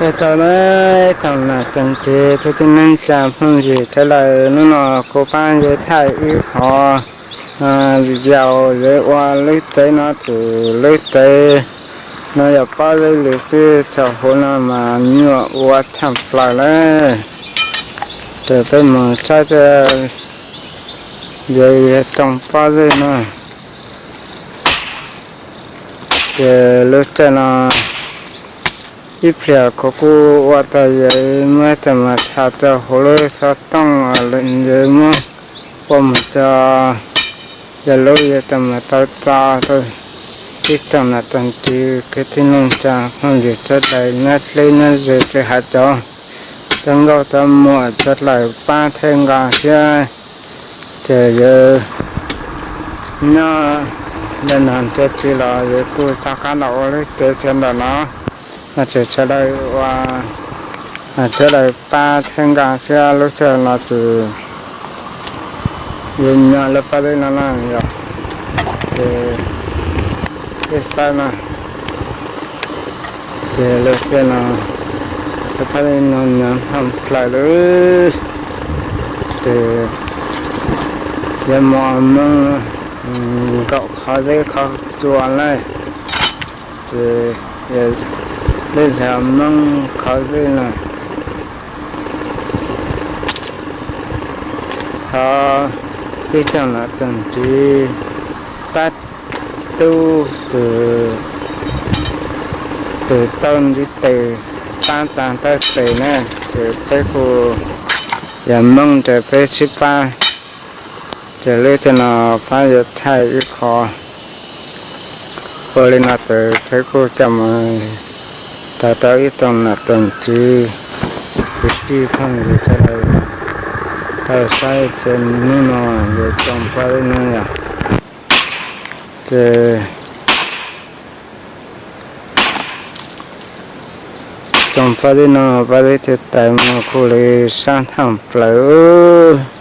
Ua tsaug na, tsoom nam tsoom txiv thiab tib neeg tsa phooj ywg sawv daws, hnub no kuv pab yuav thaij ib qho video yuav ua lub tsev no, ces lub tsev no yog pob zeb li xwb, txog hauv no mas nyuam ua tshaj plaws lawm. Ces peb mus saib seb yuav tsoo pob zeb no. Ces lub tsev no ib pliag kuv kuj ua tau, yuav muab coj mus tso rau hauv lub xov tooj, yuav muab ua mus tso, yog lub yuav coj mus tau tso rau ib tsoom nam tsoom txiv kwv tij neej tsa phooj ywg sawv daws nyob deb nyob ze teb hav tod, cov nkauj cov muam sawv daws pab thiab nqa thiab. Ces yuav nyob li no ntxiv los yuav kuj rov qab los ua lub tsev rau ntawm no. No ces sawv daws ua, sawv daws pab thiab nqa thiab, lub tsev no ces yuav nyob lub pob zeb no na yom. Ces peb saib no, ces lub tsev no, lub pob zeb no nyob tshaj plaws lawm. Ces yog muaj Hmoob nkaum qhov zeb qhov tsua na, ces lub zos Hmoob qhov zeb no. Thov ib tsoom nam tsoom txiv pab tub tus, tus tauj ntiv tes, pab tag tawm tes na, ces peb kuj yog Hmoob ces peb sib pab. Ces lub tsev no pab yuav thaij ib qho ua li no ces peb kuj coj mus tso rau ib tsoom nam tsoom txiv kwv tij phooj ywg sawv daws tau saib, ces hnub no yuav tsoo pob zeb no yom. Ces tsoo pob zeb no, pob zeb thiaj tawm mus kuj li sab tshaj plaws.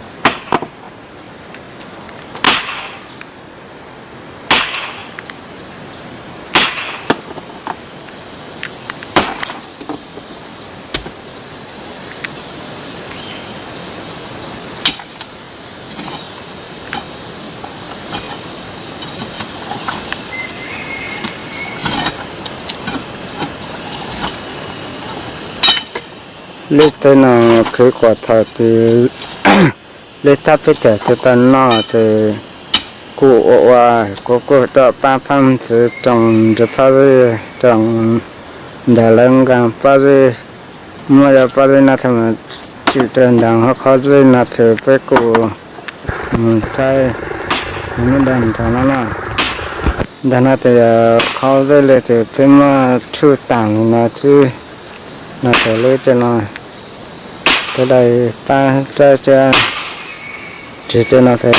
Lub tsev no khwv kom thaum twg lub thab peb tawm tsis tau noj ces kuj ua ua, kuv kuj tuaj pab pab ntxwv tsoo ntawm pob zeb, tsoo ntawm lawv nqa pob zeb, muab cov pob zeb no thaum tsim rau ntawm qhov zeb no ces peb kuj mus saib, mus nrog ntawm no na. Ntawm no ces yog qhov zeb li ces peb muab tshuj tas li no xwb. No ces lub tsev no sawv daws pab saib thiab, tsev no ces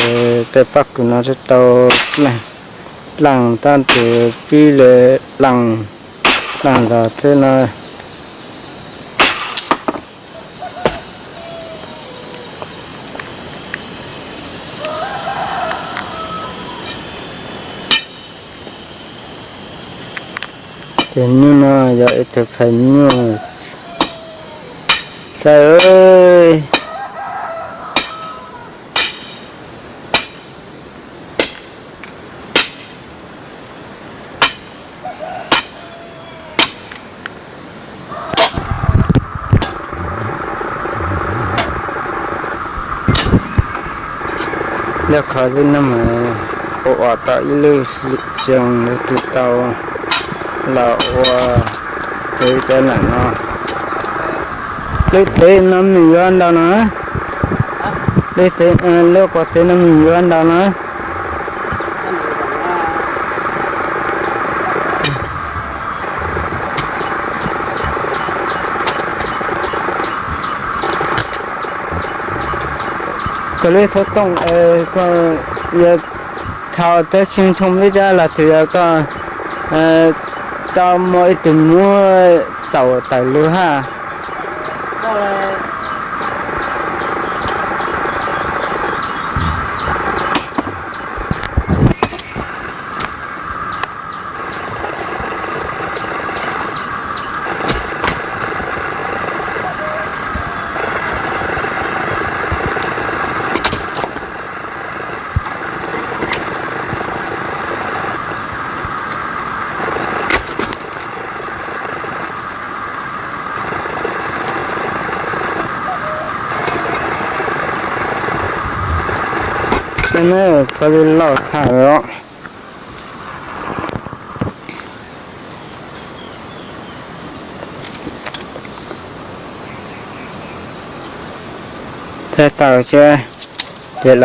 tej pob kws no twb tau dlaaj tab sis pib li dlaaj, dlaaj los xwb no. Ces nyuj no yog ib tug phaw nyuj, saib. Lub qhov zeb no mas ua ua tau ib lub xyoo yuav tsis tau los ua tsev cov nam no. Lub tsev no nws yuav ntau no, lub tsev, lub qhov tsev no nws yuav ntau no. Koj lub xov tooj, koj yuav thaum teb tsis tsoo peb cab los tsis yog koj tau muaj ib tug muab taum tawm lug hab. Ne, pob zeb loj tag os. Thaij tau thiab, ces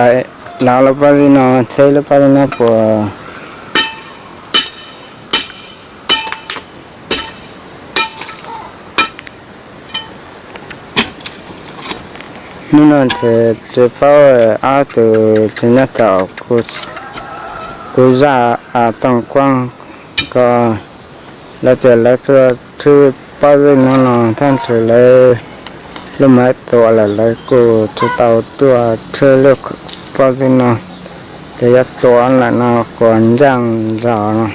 lawv lub pob zeb no, thaij lub pob zeb no puas. Hnub no ces tsis paub ob tug tsis nyob tom kuv zaj Tooj Kuab ko, lawv tias lawv tuaj rhwb pob zeb no los thaj nrho lawv lub maiv tuam lawm, lawv kuj tsis tau tuaj rhwb lub pob zeb no, ces yuav tuam lawm no kuv ncaaj zog no.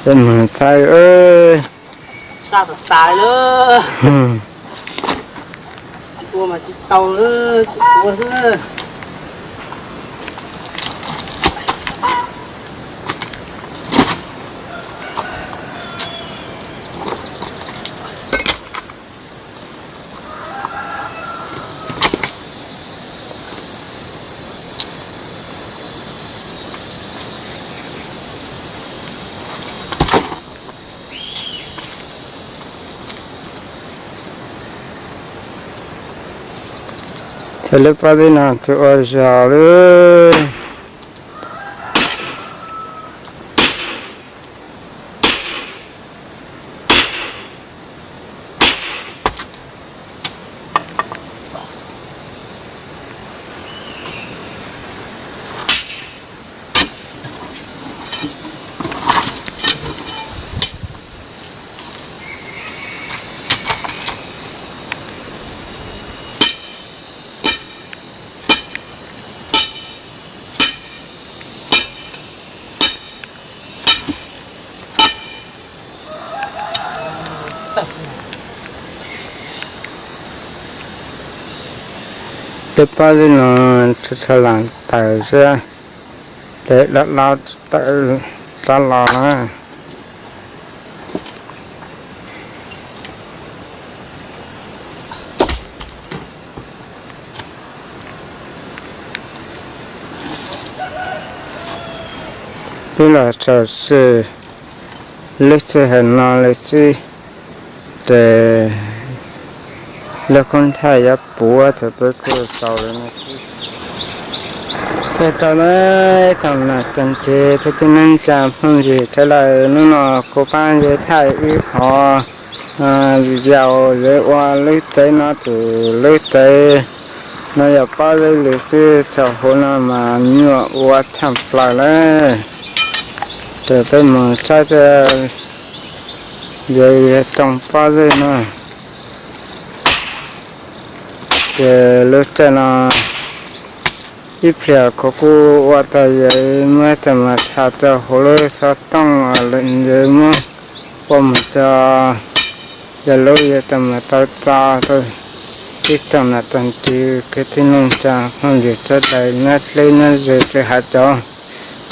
Peb moog thaij. Sab tas tas lawm. Tsis ua mas tsis tau, tsis ua xwb na. Ces lub pob zeb no tsis ua zog li. Lub pob zeb no tsis tshua lam tawm xwb, ces lawv lawv tawm tau los na. Peb los txog xwb, lub sij hawm no lawm xwb, ces lub koob thaij yuav puv thaum peb kuj xaus lawm no xwb. Txog tau na, thaum no tag nrho txhua tib neeg tsa phooj ywg sawv daws, hnub no kuv pab yawg thaij ib qho video yawg ua lub tsev no, tus lub tsev no yog pob zeb lwm xwb, txog hauv no mas nyuam ua tshaj plaws lawm. Ces peb mus saib yawg toog pob zeb no. Ces lub caij no ib pliag kuv kuj ua tau yawg muab coj mus tshaj rau hauv lub xov tooj, yawg muab ua mus rau yawg lub, yawg coj mus tau txo rau ib tsoom nam tsoom tswv kwv tij neej tsa phooj ywg sawv daws nyob dleb nyob ze tsis hais cov,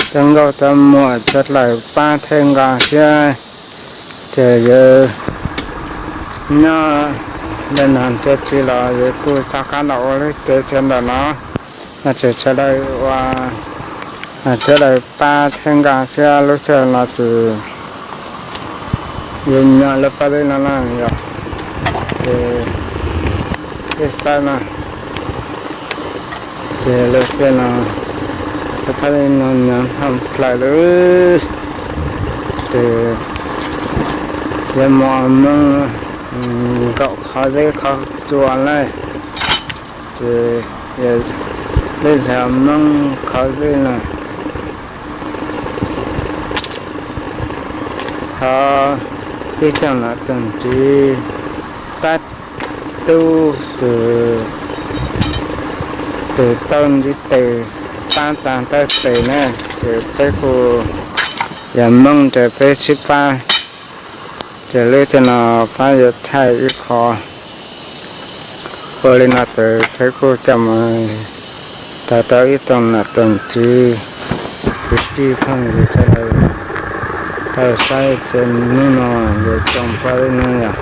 cov nkauj cov muam sawv daws pab thiab nqa thiab. Ces yawg nyob ntawm no ntsia tsis los yawg kuj rov qab los ua lub tsev rau ntawm no. No ces sawv daws ua, sawv daws pab thiab nqa thiab lub caij no ces yawg nyob lub pob zeb no na yom. Ces peb saib no, ces lub caij no lub pob zeb no nyob hauv plaws lawm. Ces yawg muaj hmoo nkaum qhov zeb qhov tsua na. Ces lub zog Hmoob qhov zeb no, thov ib tsoom nom tsoom tswv pab tub tus, tus tau ntiv tes pab tag tab tes na, ces peb kuj yog Hmoob ces peb sib pab. Ces lub caij no pab yuav thaij ib qho ua li no ces peb kuj coj mus tau tau ib tsoom nom tsoom tswv kwv tij phooj ywg sawv daws tau saib ces hnub no yuav tsoo pob zeb no yom.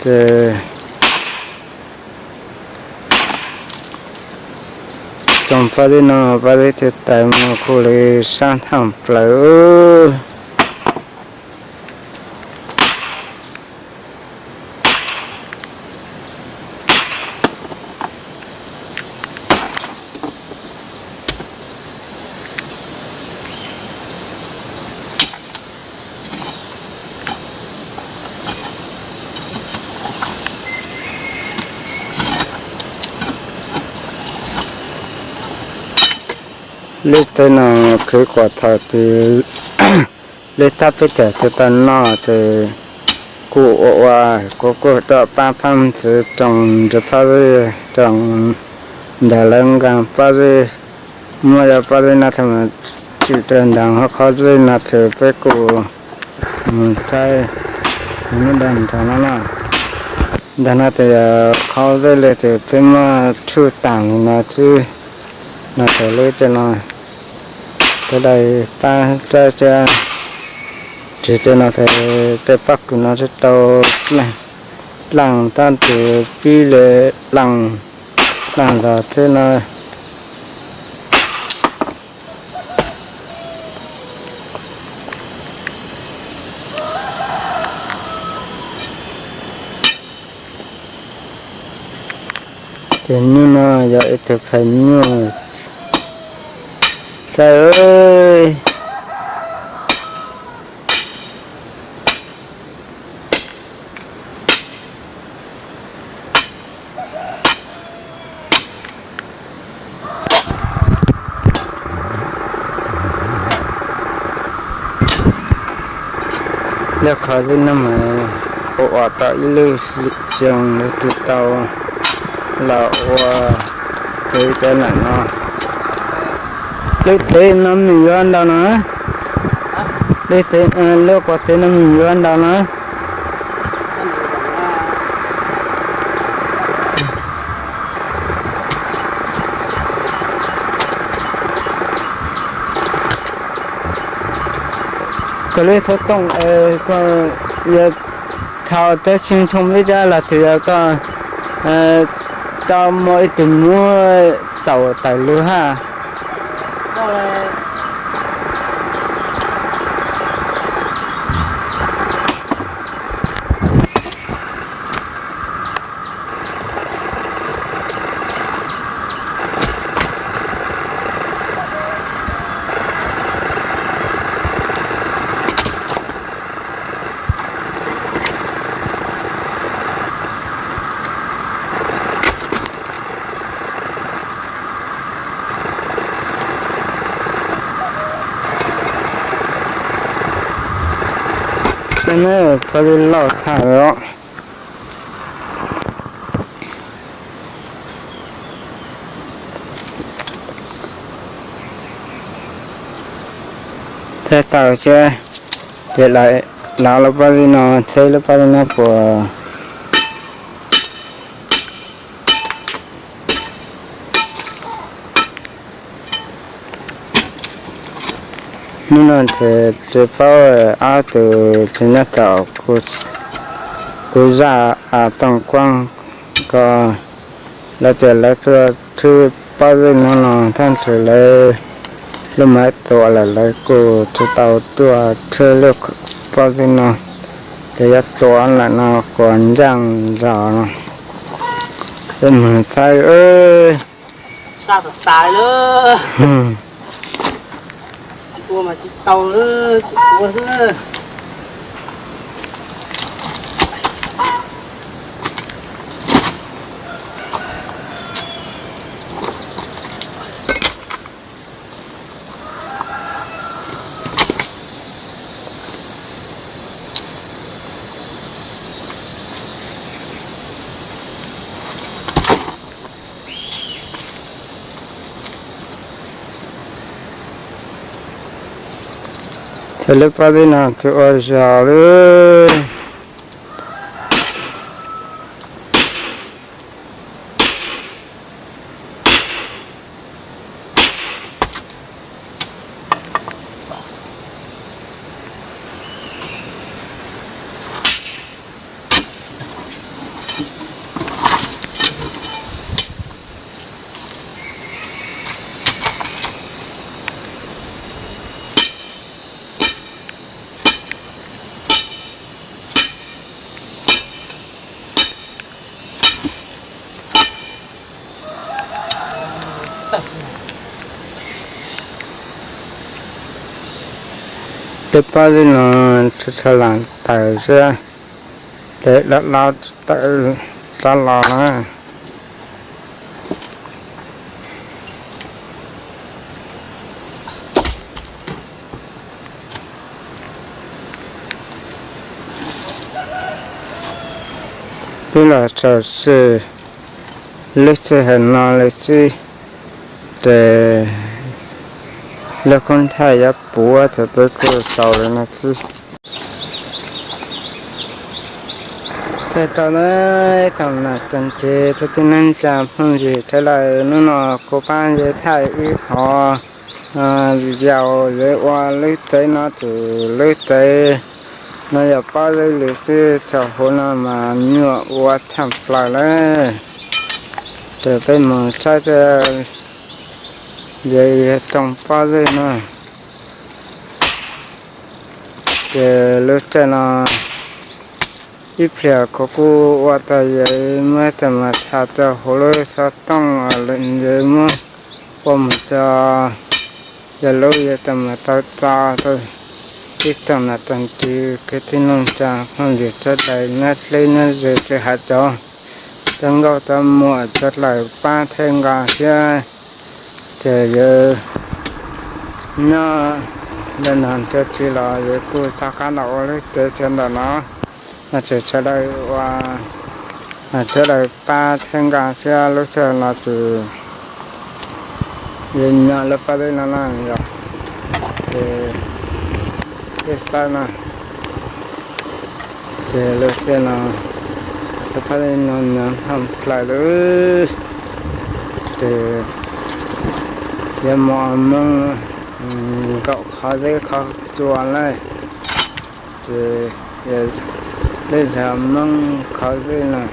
Ces Tsoom pab zib no, pab zib twb tawm mus khu lw sab thaaj plaws. Lub teb no khwv kuas thaum twg lub thaj peb teg twb tau noj ces kuj ua ua, kuv kuj tuaj pab phab ntxwv tsoom ntawm pab zib, tsoom ntawm lawv nkaag pab zib, muaj yog pab zib no thaum tsim rau ntawm qhov zib no ces peb kuj mus thaij lub dag ntawm no na. Ntawm no ces qhov zib li ces peb muab tshuj taag li no xwb, no ces lub tej no ces dai pab tsaib thiab, tsis tej no ces tej pob kws no twb tau dlaaj tab sis pib li dlaaj, dlaaj los xwb no. Ces nyuj no yog ib tug phaw nyuj, tsaib. Lub qhov zib no mas ua ua tau ib lub xyoo lawv tsis tau los ua teb cov nam no. Lub teb no mej yuav ntau no? Lub teb, lub quas teb no mej yuav ntau no? Koj lub xov tooj, koj yuav thau teb tsis tshooj vib dab los tsis yog koj tau muaj ib tug muab taus tawm lug hab? Peb lub pab zib loj tag lawm. Thaij tau seb, ces lawv lub pab zib no, seb lub pab zib no puas Hnub no ces tsis paub ob tug tsis nyob tom kuv zaj Tooj Kuab ko, lawv tias lawv tuaj thwb pob zeb no no thaj tsam lawv lub maiv tuam lawm lawv kuj tsis tau tuaj thwb lub pob zeb no, ces yuav tuam lawm no kuas ncaaj zog no. Peb mus thaij. Sab tas tas lawm. Tsis ua mas tsis tau, tsis ua xwb. Ces lub pob zeb no tsis ua zog li. Tej pob zeb no rho rho lam taws xwb, ces dab dab tawm dab los na. Twb los txog xwb, lub sij hawm no li xwb, ces lub koob thaij yuav puv thaum peb kuj xaus li no xwb. Thaij tau na, thaum nam tag nrho tib neeg tsa phooj ywg sawv daws, hnub no kuv pab yawg thaij ib qho video yuav ua lub tsev no, ces lub tsev no yog pob zeb li xwb, txog hauv no mas nyuam ua tshaj plaws lawm. Ces peb mus saib seb yuav tsoo pob zeb no. Ces lub caij no ib pliag kuv kuj ua tau, yuav muab coj mus tso rau hauv lub xov tooj, yuav muab ua mus rau yawg lub yuav coj mus tau tso rau ib tsoom nam tsoom tswv kwv tij neej tsa phooj ywg sawv daws nyob deb nyob ze tsis hais cov, cov nkauj cov muam sawv daws pab thiab nqa thiab. Ces yuav nyob ntawm no tsis los yuav kuj rov qab los ua lub tsev rau ntawm no. No ces sawv daws ua, sawv daws pab thiab nqa thiab, lub caij no ces yuav nyob lub pob zeb no na yom. Ces peb saib no, ces lub caij no lub pob zeb no nyob tshaj plaws lawm. Ces yuav muaj Hmoob nkaum qhov zeb qhov tsua na, ces lub zog Hmoob qhov zeb no.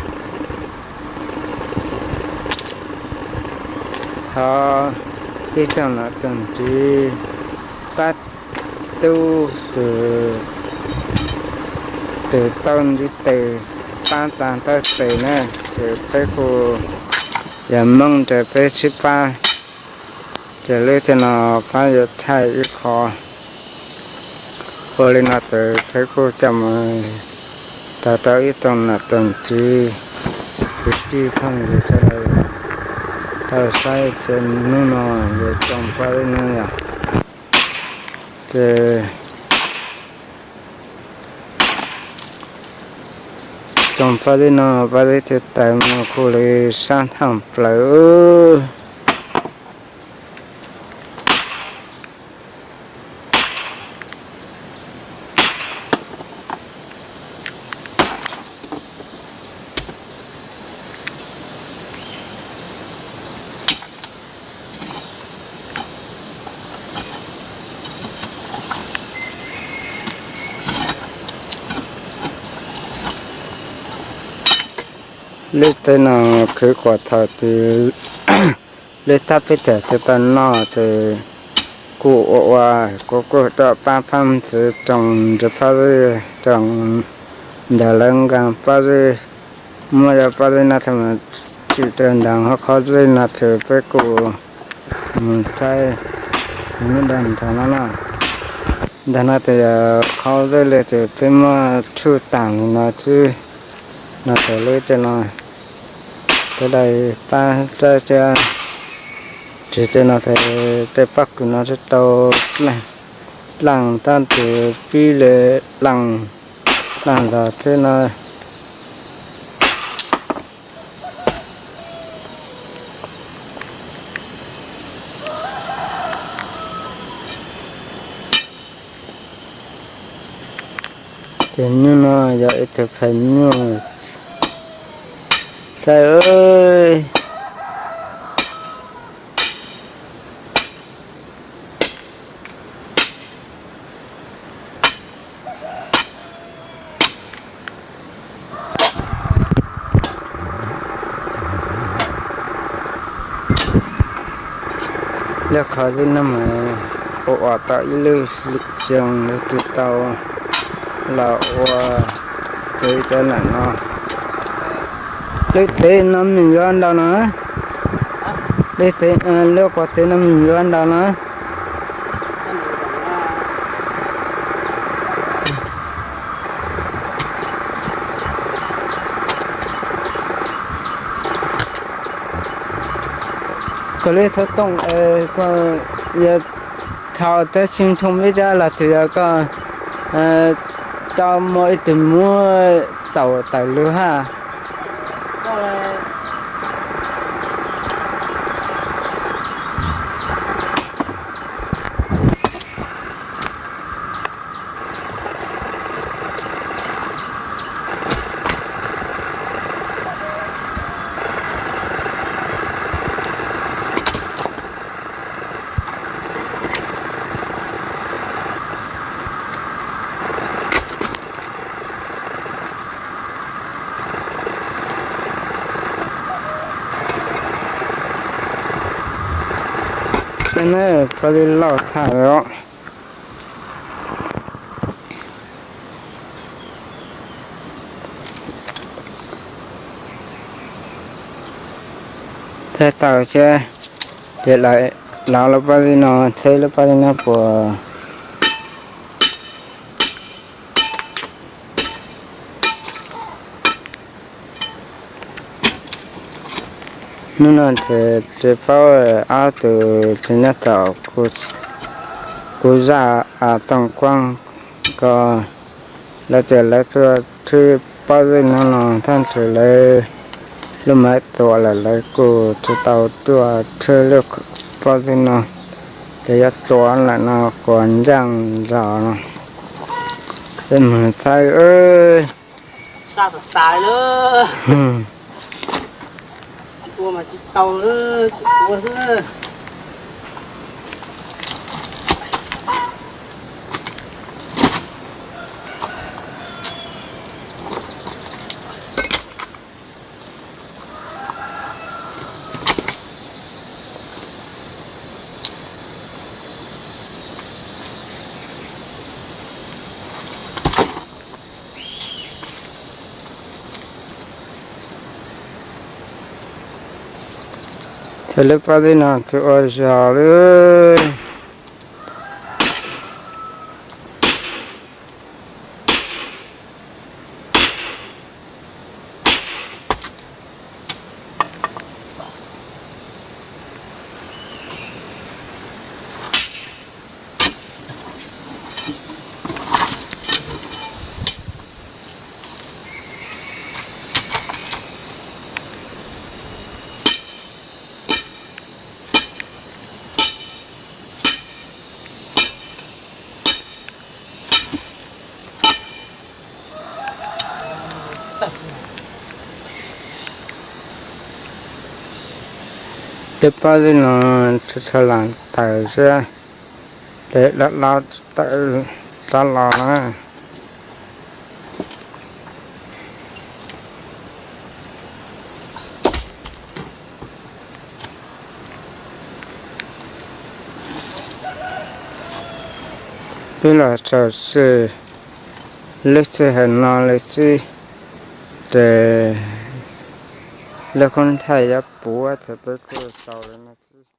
Thov ib tsoom nam tsoom tswv pab tub tus, tus tau ntiv tes pab tag tab tes na, ces peb kuj yog Hmoob ces peb sib pab. Ces lub caij no pab yuav thaij ib qho ua li no ces peb kuj coj mus tso rau ib tsoom nam tsoom tswv kwv tij phooj ywg sawv daws tau saib, ces hnub no yuav tsoo pob zeb no yom. Ces tsoo pob zeb no, pob zeb thiaj tawm mus kuj li sab tshaj plaws. Lub tsev no khwv kom thaum twg lub thab peb tawm tsis tau noj ces kuj ua ua, kuv kuj tuaj pab phab ntxwv tsoo ntawv pob zeb, tsoo ntawv lawv nqa pob zeb, muaj yog pob zeb no thaum tsim rau ntawm qhov zeb no ces peb kuj mus saib, mus nrog ntawm no na. Ntawm no ces yog qhov zeb li ces peb muab tshuj tas li no xwb. No ces lub caij no sawv daws pab saib thiab. Tsis tej no ces tej pob kws no twb tau dlaaj, dlaaj tab sis pib li dlaaj, dlaaj los xwb no. Ces nyuj no yog ib tug phaim nyuj thaij. Lub qhov zeb no mas ua ua tau ib lub xyoo lawv tsis tau los ua tsev cov nam no. Lub tsev no me nyuam yuav ntau no, lub tsev, lub qhov tsev no me nyuam yuav ntau no. Koj li thov tooj, koj yuav thau tab tsis nrhoo vib tab los twb yog koj tau muaj ib tug muab taus tawm lug hab. Peb na, pab li loj tag li os. Thaij tau seb ces lawv lub pab li no, thaij lub pab li no puas. Hnub no ces tsis paub ob tug tsis nyob tom kuv zaj Tooj Kuab ko, lawv tias lawv tuaj rhwb pab li no no thaj nrho lawv lub maiv tuam lawm, lawv kuj tsis tau tuaj rhwb lub pab li no, ces yuav tuam lawm no kuas ncaaj zog no. Peb moog thaij. Sab tas tas lawm. Tsis ua mas tsis tau, tsis ua xwb. Ces lub pab li no tsis ua zog li. Lub pab li no tsis tshua lam tawm sab, lawv lab lab tawm rov los na. Peb los xaus xwb, lub sij hawm no lawm xwb, ces lub koob thaij yuav puv ces peb kuj xaus li no xwb.